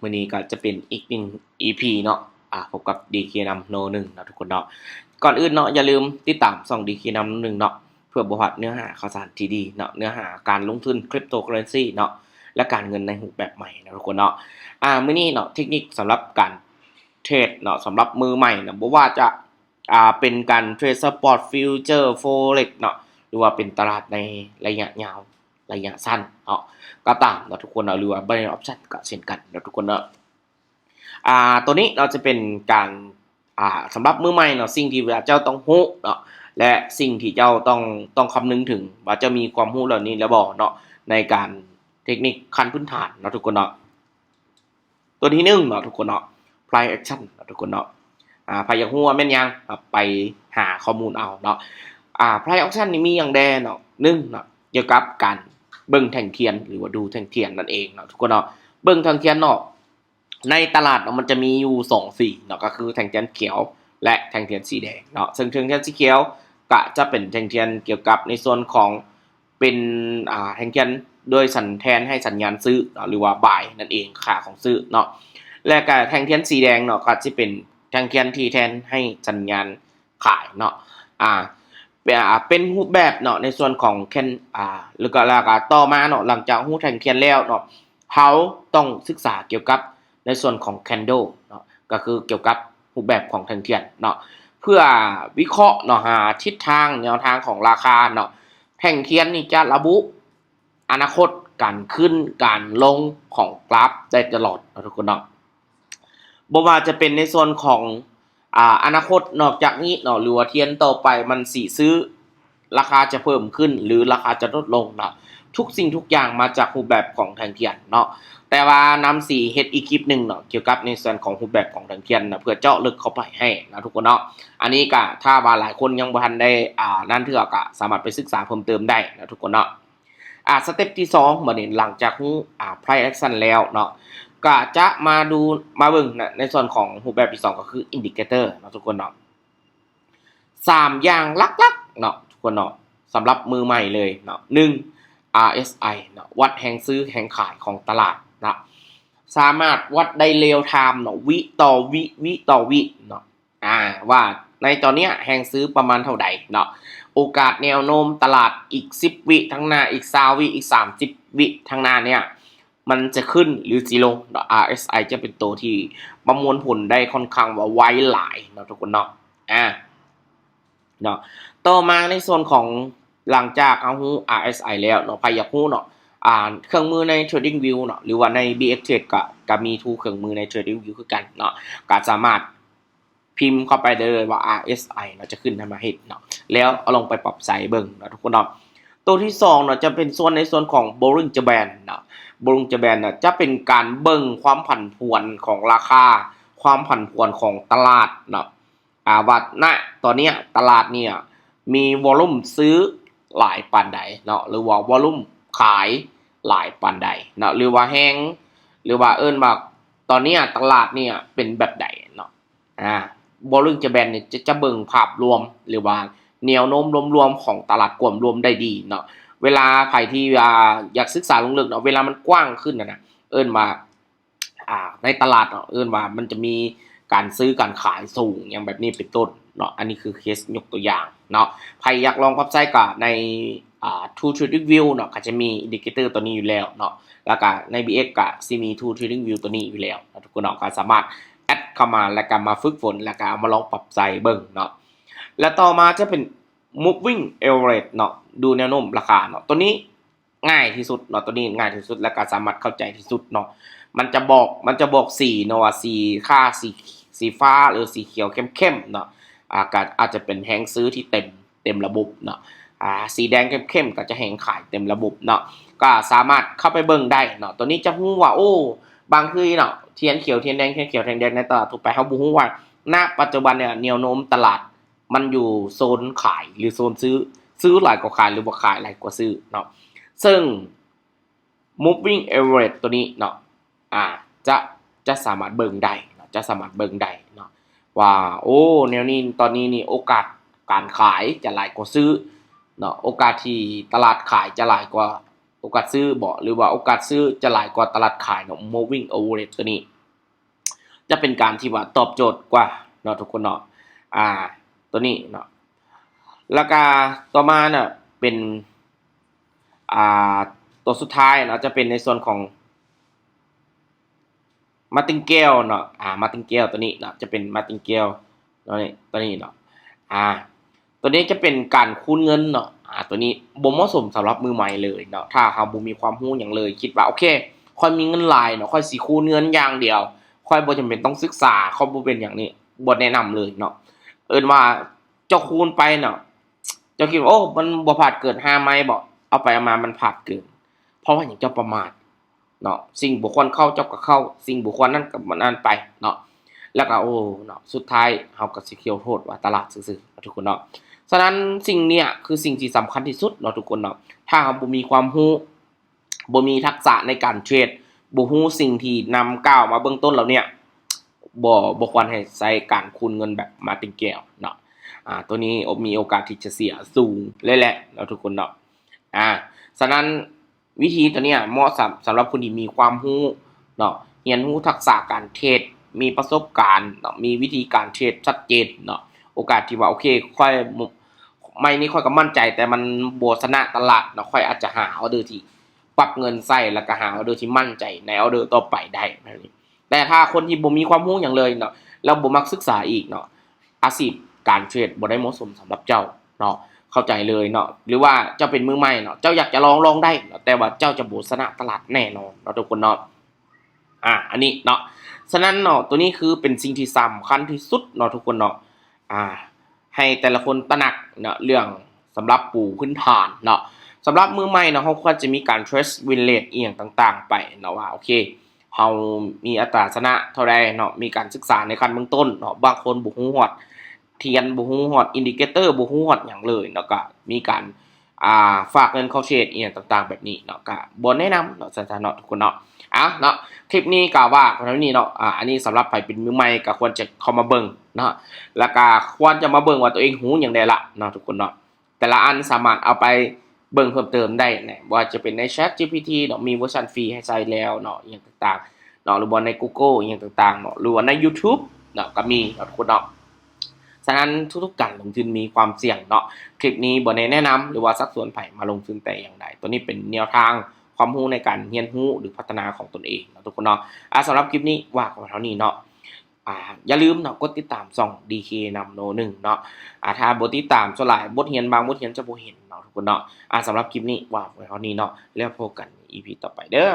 ມື້ນີ້ກໍຈະເປັນອີກໜຶ່ງ ອີພີ ເນາະ ອ່າ ພົບກັບ ດີເຄ ນຳໂນໜຶ່ງເນາະທຸກຄົນເນາະ. ກ່ອນອື່ນເນາະ ຢ່າລືມຕິດຕາມຊ່ອງ ດີເຄ ນຳໂນໜຶ່ງເນາະ ເພື່ອບໍ່ພາດເນື້ອຫາຂ່າວສານທີ່ດີເນາະ ເນື້ອຫາການລົງທຶນ Cryptocurrency ເນາະ ແລະ ການເງິນໃນຮູບແບບໃໝ່ເນາະທຸກຄົນເນາະ. ອ່າ ມື້ນີ້ເນາະ ເທັກນິກສຳລັບການເທຣດເນາະ ສຳລັບມືໃໝ່ເນາະ ບໍ່ວ່າຈະ ອ່າ ເປັນການເທຣດ Spot Future Forex ເນາະ ຫຼືວ່າເປັນຕະຫຼາດໃນໄລຍະຍາວ ໄລຍະສັ້ນເນາະ ກໍຕາມເນາະທຸກຄົນເນາະ ຫຼືວ່າ Binance Option ກໍເຊັ່ນກັນເນາະທຸກຄົນເນາະ. ອ່າ ໂຕນີ້ເນາະຈະເປັນການ ອ່າ ສຳລັບມືໃໝ່ເນາະ ສິ່ງທີ່ວ່າເຈົ້າຕ້ອງຮູ້ເນາະ ແລະ ສິ່ງທີ່ເຈົ້າຕ້ອງ ຕ້ອງຄຳນຶງເຖິງ ວ່າເຈົ້າມີຄວາມຮູ້ເຫຼົ່ານີ້ແລ້ວບໍ່ເນາະ ໃນການເທັກນິກຂັ້ນພື້ນຖານເນາະທຸກຄົນເນາະ. ຕົວທີໜຶ່ງເນາະທຸກຄົນເນາະ Price Action ເນາະທຸກຄົນເນາະ. ອ່າ ໃຜຢາກຮູ້ວ່າແມ່ນຫຍັງ ໄປຫາຂໍ້ມູນເອົາເນາະ. ອ່າ Price Action ນີ້ມີຫຍັງແດ່ເນາະ ໜຶ່ງເນາະ ກ່ຽວກັບການເບິ່ງແທ່ງທຽນ ຫຼືວ່າດູແທ່ງທຽນນັ້ນເອງເນາະທຸກຄົນເນາະ. ເບິ່ງແທ່ງທຽນເນາະ ໃນຕະຫຼາດເນາະ ມັນຈະມີຢູ່ສອງສີເນາະ ກໍຄືແທ່ງທຽນຂຽວ ແລະ ແທ່ງທຽນສີແດງເນາະ. ເຊິ່ງແທ່ງທຽນສີຂຽວກໍຈະເປັນແທ່ງທຽນກ່ຽວກັບໃນສ່ວນຂອງ ເປັນ ອ່າ ແທ່ງທຽນໂດຍສັນ ແທນໃຫ້ສັນຍານຊື້ເນາະ ຫຼືວ່າ buy ນັ້ນເອງ ຄ່າຂອງຊື້ເນາະ. ແລະກະແທ່ງທຽນສີແດງເນາະ ກໍຊິເປັນແທ່ງທຽນທີ່ແທນໃຫ້ສັນຍານຂາຍເນາະ. ອ່າ ເປັນ ອ່າ ເປັນຮູບແບບເນາະ ໃນສ່ວນຂອງ candle ອ່າ ແລ້ວກໍ ແລ້ວກໍຕໍ່ມາເນາະ ຫຼັງຈາກຮູ້ແທ່ງທຽນແລ້ວເນາະ ເຮົາຕ້ອງສຶກສາກ່ຽວກັບໃນສ່ວນຂອງ candle ເນາະ ກໍຄືກ່ຽວກັບຮູບແບບຂອງແທ່ງທຽນເນາະ ເພື່ອວິເຄາະເນາະ ຫາທິດທາງແນວທາງຂອງລາຄາເນາະ. ແທ່ງທຽນນີ້ຈະລະບຸອະນາຄົດການຂຶ້ນການລົງຂອງກຣາຟໄດ້ຕະຫຼອດເນາະທຸກຄົນເນາະ. ບໍ່ວ່າຈະເປັນໃນສ່ວນຂອງ ອ່າ ອະນາຄົດ ນອກຈາກນີ້ເນາະ ຫຼືວ່າທຽນຕໍ່ໄປມັນຊິຊື້ ລາຄາຈະເພີ່ມຂຶ້ນ ຫຼື ລາຄາຈະລົດລົງເນາະ. ທຸກສິ່ງທຸກຢ່າງມາຈາກຮູບແບບຂອງແທ່ງທຽນເນາະ. ແຕ່ວ່ານຳຊິເຮັດອີກຄລິບໜຶ່ງເນາະ ກ່ຽວກັບໃນສ່ວນຂອງຮູບແບບຂອງແທ່ງທຽນເນາະ ເພື່ອເຈາະເລິກເຂົ້າໄປໃຫ້ເນາະທຸກຄົນເນາະ. ອັນນີ້ກະຖ້າວ່າຫຼາຍຄົນຍັງບໍ່ທັນໄດ້ ອ່າ ນັ້ນເທື່ອ ກະສາມາດໄປສຶກສາເພີ່ມເຕີມໄດ້ເນາະທຸກຄົນເນາະ. ອ່າ ສະເຕັບທີສອງ ບາດນີ້ ຫຼັງຈາກຮູ້ ອ່າ Price Action ແລ້ວເນາະ ກໍຈະມາດູ ມາເບິ່ງໃນ ໃນສ່ວນຂອງຮູບແບບທີສອງ ກໍຄື Indicator ເນາະທຸກຄົນເນາະ. ສາມຢ່າງຫຼັກໆເນາະທຸກຄົນເນາະ ສຳລັບມືໃໝ່ເລີຍເນາະ. ໜຶ່ງ ອາ ເອສ ໄອ ເນາະ ວັດແຮງຊື້ແຮງຂາຍຂອງຕະຫຼາດເນາະ ສາມາດວັດໄດ້ real time ເນາະ ວິຕໍ່ວິ ວິຕໍ່ວິເນາະ ອ່າ ວ່າໃນຕອນເນີ້ຍແຮງຊື້ປະມານເທົ່າໃດເນາະ. ໂອກາດແນວໂນ້ມຕະຫຼາດອີກສິບວິທາງໜ້າ ອີກຊາວວິ ອີກສາມສິບວິທາງໜ້າເນີ້ຍ ມັນຈະຂຶ້ນ ຫຼື ຊິລົງເນາະ. ອາ ເອສ ໄອ ຈະເປັນໂຕທີ່ປະມວນຜົນໄດ້ຄ່ອນຂ້າງວ່າໄວຫຼາຍເນາະທຸກຄົນເນາະ. ອ່າ ເນາະ ຕໍ່ມາໃນສ່ວນຂອງ ຫຼັງຈາກເຮົາຮູ້ ອາ ເອສ ໄອ ແລ້ວເນາະ ໃຜຢາກຮູ້ເນາະ ອ່າ ເຄື່ອງມືໃນ TradingView ເນາະ ຫຼືວ່າໃນ ບີເອັກ Trade ກໍ ກໍມີ tool ເຄື່ອງມືໃນ TradingView ຄືກັນເນາະ ກໍສາມາດພິມເຂົ້າໄປໄດ້ເລີຍວ່າ ອາ ເອສ ໄອ ເນາະ ຈະຂຶ້ນໃຫ້ມາເຮັດເນາະ ແລ້ວເອົາລົງໄປປັບໃຊ້ເບິ່ງເນາະທຸກຄົນເນາະ. ໂຕທີສອງເນາະ ຈະເປັນສ່ວນໃນສ່ວນຂອງ Bollinger Band ເນາະ Bollinger Band ເນາະ ຈະເປັນການເບິ່ງຄວາມຜັນຜວນຂອງລາຄາ ຄວາມຜັນຜວນຂອງຕະຫຼາດເນາະ ອ່າ ວ່າ ນະ ຕອນເນີ້ຍຕະຫຼາດເນີ້ຍມີວໍລຸ່ມຊື້ຫຼາຍປານໃດເນາະ ຫຼືວ່າວໍລຸ່ມຂາຍຫຼາຍປານໃດເນາະ ຫຼືວ່າແຮງ ຫຼືວ່າເອີ້ນວ່າຕອນເນີ້ຍຕະຫຼາດເນີ້ຍເປັນແບບໃດເນາະ. ອ່າ Bollinger Band ນີ້ຈະ ຈະເບິ່ງພາບລວມ ຫຼືວ່າແນວໂນ້ມລວມໆຂອງຕະຫຼາດກວມລວມໄດ້ດີເນາະ. ເວລາໃຜທີ່ ອ່າ ຢາກສຶກສາລົງເລິກເນາະ ເວລາມັນກວ້າງຂຶ້ນຫັ້ນນະ ເອີ້ນວ່າ ອ່າ ໃນຕະຫຼາດເນາະ ເອີ້ນວ່າມັນຈະມີການຊື້ການຂາຍສູງ ຫຍັງແບບນີ້ເປັນຕົ້ນເນາະ. ອັນນີ້ຄືເຄສຍົກຕົວຢ່າງເນາະ. ໃຜຢາກລອງປັບໃຊ້ກໍໃນ ອ່າ Tool TradingView ເນາະ ກໍຈະມີ Indicator ຕົວນີ້ຢູ່ແລ້ວເນາະ ແລ້ວກໍໃນ ບີເອັກ ກໍຊິມີ Tool TradingView ຕົວນີ້ຢູ່ແລ້ວເນາະ ທຸກຄົນເນາະ. ກໍສາມາດແອັດເຂົ້າມາ ແລ້ວກໍມາຝຶກຝົນ ແລ້ວກໍເອົາມາລອງປັບໃຊ້ເບິ່ງເນາະ. ແລະ ຕໍ່ມາຈະເປັນ Moving Average ເນາະ ດູແນວໂນ້ມລາຄາເນາະ. ຕົວນີ້ ງ່າຍທີ່ສຸດເນາະ ຕົວນີ້ງ່າຍທີ່ສຸດ ແລ້ວກໍສາມາດເຂົ້າໃຈທີ່ສຸດເນາະ. ມັນຈະບອກ ມັນຈະບອກສີເນາະ ວ່າສີ ຄ່າສີ ສີຟ້າ ຫຼື ສີຂຽວເຂັ້ມໆເນາະ ອ່າ ກໍອາດຈະເປັນແຮງຊື້ທີ່ເຕັມ ເຕັມລະບົບເນາະ. ອ່າ ສີແດງເຂັ້ມໆກໍຈະແຮງຂາຍເຕັມລະບົບເນາະ ກໍສາມາດເຂົ້າໄປເບິ່ງໄດ້ເນາະ. ຕົວນີ້ຈະຮູ້ວ່າ ໂອ້ ບາງທີເນາະ ທຽນຂຽວທຽນແດງ ທຽນຂຽວແທ່ງແດງໃນຕະຫຼາດທົ່ວໄປ ເຮົາບໍ່ຮູ້ວ່າ ນະ ປັດຈຸບັນເນີ້ຍ ແນວໂນ້ມຕະຫຼາດ ມັນຢູ່ໂຊນຂາຍ ຫຼື ໂຊນຊື້ ຊື້ຫຼາຍກວ່າຂາຍ ຫຼືວ່າຂາຍຫຼາຍກວ່າຊື້ເນາະ. ເຊິ່ງ Moving Average ຕົວນີ້ເນາະ ອ່າ ຈະ ຈະສາມາດເບິ່ງໄດ້ເນາະ ຈະສາມາດເບິ່ງໄດ້ເນາະ ວ່າ ໂອ້ ແນວນີ້ ຕອນນີ້ນີ້ໂອກາດການຂາຍຈະຫຼາຍກວ່າຊື້ເນາະ ໂອກາດທີ່ຕະຫຼາດຂາຍຈະຫຼາຍກວ່າໂອກາດຊື້ບໍ ຫຼືວ່າໂອກາດຊື້ຈະຫຼາຍກວ່າຕະຫຼາດຂາຍເນາະ Moving Average ຕົວນີ້ ຈະເປັນການທີ່ວ່າຕອບໂຈດກວ່າເນາະທຸກຄົນເນາະ. ອາ ຕົວນີ້ເນາະ ແລ້ວກະຕໍ່ມາເນາະ ເປັນ ອາ ຕົວສຸດທ້າຍເນາະ ຈະເປັນໃນສ່ວນຂອງ Martingale ເນາະ ອາ Martingale ຕົວນີ້ເນາະ ຈະເປັນ Martingale ເນາະ ນີ້ ຕົວນີ້ເນາະ ອາ ຕົວນີ້ຈະເປັນການຄູນເງິນເນາະ ອາ ຕົວນີ້ບໍ່ເໝາະສົມສຳລັບມືໃໝ່ເລີຍເນາະ. ຖ້າເຮົາບໍ່ມີຄວາມຮູ້ຫຍັງເລີຍ ຄິດວ່າ ໂອເຄ ຂ້ອຍມີເງິນຫຼາຍເນາະ ຂ້ອຍຊິຄູນເງິນຢ່າງດຽວ ຂ້ອຍບໍ່ຈຳເປັນຕ້ອງສຶກສາ ຂ້ອຍບໍ່ເປັນຫຍັງນີ້ ບໍ່ແນະນຳເລີຍເນາະ. ເອີ້ນວ່າເຈົ້າຄູນໄປເນາະ ເຈົ້າຄິດວ່າ ໂອ້ ມັນບໍ່ພາດເກີນຫ້າໄມ້ບໍ ເອົາໄປເອົາມາມັນພາດເກີນ ເພາະວ່າຫຍັງ? ເຈົ້າປະໝາດເນາະ ສິ່ງບໍ່ຄວນເຂົ້າເຈົ້າກໍເຂົ້າ ສິ່ງບໍ່ຄວນນັ້ນກໍອັນນັ້ນໄປເນາະ ແລ້ວກໍ ໂອ້ ເນາະ ສຸດທ້າຍເຮົາກໍຊິຂຽວໂທດວ່າຕະຫຼາດຊື່ໆເນາະທຸກຄົນເນາະ. ສະນັ້ນສິ່ງເນີ້ຍຄືສິ່ງທີ່ສຳຄັນທີ່ສຸດເນາະທຸກຄົນເນາະ. ຖ້າເຮົາບໍ່ມີຄວາມຮູ້ ບໍ່ມີທັກສະໃນການເທຣດ ບໍ່ຮູ້ສິ່ງທີ່ນຳກ່າວມາເບື້ອງຕົ້ນເຫຼົ່າເນີ້ຍ ບໍ່ ບໍ່ຄວນໃຫ້ໃຊ້ການຄູນເງິນແບບ Martingale ເນາະ. ອາ ຕົວນີ້ມີໂອກາດທີ່ຈະເສຍສູງເລີຍແຫຼະເນາະທຸກຄົນເນາະ. ອາ ສະນັ້ນວິທີຕົວເນີ້ຍເໝາະສຳ ສຳລັບຄົນທີ່ມີຄວາມຮູ້ເນາະ ຮຽນຮູ້ທັກສະການເທຣດ ມີປະສົບການເນາະ ມີວິທີການເທຣດຊັດເຈນເນາະ. ໂອກາດທີ່ວ່າ ໂອເຄ ຂ້ອຍ ໄມ້ນີ້ຂ້ອຍກໍໝັ້ນໃຈ ແຕ່ມັນບໍ່ຊະນະຕະຫຼາດເນາະ ຂ້ອຍອາດຈະຫາອອເດີທີ່ປັບເງິນໃສ່ ແລ້ວກໍຫາອອເດີທີ່ໝັ້ນໃຈໃນອອເດີຕໍ່ໄປໄດ້ແບບນີ້. ແຕ່ຖ້າຄົນທີ່ບໍ່ມີຄວາມຮູ້ຫຍັງເລີຍເນາະ ແລ້ວບໍ່ມັກສຶກສາອີກເນາະ ອາຊີບການເທຣດບໍ່ໄດ້ເໝາະສົມສຳລັບເຈົ້າເນາະ ເຂົ້າໃຈເລີຍເນາະ. ຫຼືວ່າເຈົ້າເປັນມືໃໝ່ເນາະ ເຈົ້າຢາກຈະລອງ ລອງໄດ້ເນາະ ແຕ່ວ່າເຈົ້າຈະບໍ່ຊະນະຕະຫຼາດແນ່ນອນເນາະທຸກຄົນເນາະ. ອາ ອັນນີ້ເນາະ ສະນັ້ນເນາະ ຕົວນີ້ຄືເປັນສິ່ງທີ່ສຳຄັນທີ່ສຸດເນາະທຸກຄົນເນາະ. ອາ ໃຫ້ແຕ່ລະຄົນຕະໜັກເນາະ ເລື່ອງສຳລັບປູພື້ນຖານເນາະ. ສຳລັບມືໃໝ່ເນາະ ເຮົາຄວນຈະມີການ trade win rate ອີ່ຫຍັງຕ່າງໆໄປເນາະ ວ່າ ໂອເຄ ເຮົາມີອັດຕາຊະນະເທົ່າໃດເນາະ ມີການສຶກສາໃນຂັ້ນເບື້ອງຕົ້ນເນາະ. ບາງຄົນບໍ່ຮູ້ຮອດທຽນ ບໍ່ຮູ້ຮອດ indicator ບໍ່ຮູ້ຮອດຫຍັງເລີຍເນາະ ກໍມີການ ອ່າ ຝາກເງິນເຂົ້າເທຣດອີ່ຫຍັງຕ່າງໆແບບນີ້ເນາະ ກໍບໍ່ແນະນຳເນາະ ຊັ້ນໆເນາະທຸກຄົນເນາະ. ເອົາເນາະ ຄລິບນີ້ກໍວ່າເທົ່ານີ້ເນາະ. ອາ ອັນນີ້ສຳລັບໃຜເປັນມືໃໝ່ກໍຄວນຈະເຂົ້າມາເບິ່ງເນາະ ແລ້ວກໍຄວນຈະມາເບິ່ງວ່າຕົວເອງຮູ້ຫຍັງແດ່ລະເນາະທຸກຄົນເນາະ. ແຕ່ລະອັນສາມາດເອົາໄປເບິ່ງເພີ່ມເຕີມໄດ້ນະ ບໍ່ວ່າຈະເປັນໃນ ChatGPT ເນາະ ມີເວີຊັນຟຣີໃຫ້ໃຊ້ແລ້ວເນາະ ອີ່ຫຍັງຕ່າງໆເນາະ ຫຼືວ່າໃນ Google ອີ່ຫຍັງຕ່າງໆເນາະ ຫຼືວ່າໃນ YouTube ເນາະ ກໍມີເນາະທຸກຄົນເນາະ. ສະນັ້ນທຸກໆການລົງທຶນມີຄວາມສ່ຽງເນາະ. ຄລິບນີ້ບໍ່ໄດ້ແນະນຳ ຫຼືວ່າຊັກຊວນໃຜມາລົງທຶນແຕ່ຢ່າງໃດ. ຕົວນີ້ເປັນແນວທາງຄວາມຮູ້ໃນການຮຽນຮູ້ ຫຼື ພັດທະນາຂອງຕົນເອງເນາະທຸກຄົນເນາະ. ອາ ສຳລັບຄລິບນີ້ວ່າກັນເທົ່ານີ້ເນາະ. ອາ ຢ່າລືມເນາະ ກົດຕິດຕາມຊ່ອງ ດີເຄ ນຳໂນໜຶ່ງເນາະ. ອາ ຖ້າບໍ່ຕິດຕາມ ສ່ວນຫຼາຍບົດຮຽນບາງບົດຮຽນຈະບໍ່ເຫັນເນາະທຸກຄົນເນາະ. ອາ ສຳລັບຄລິບນີ້ວ່າກັນເທົ່ານີ້ເນາະ ແລ້ວພົບກັນ ອີພີ ຕໍ່ໄປເດີ້.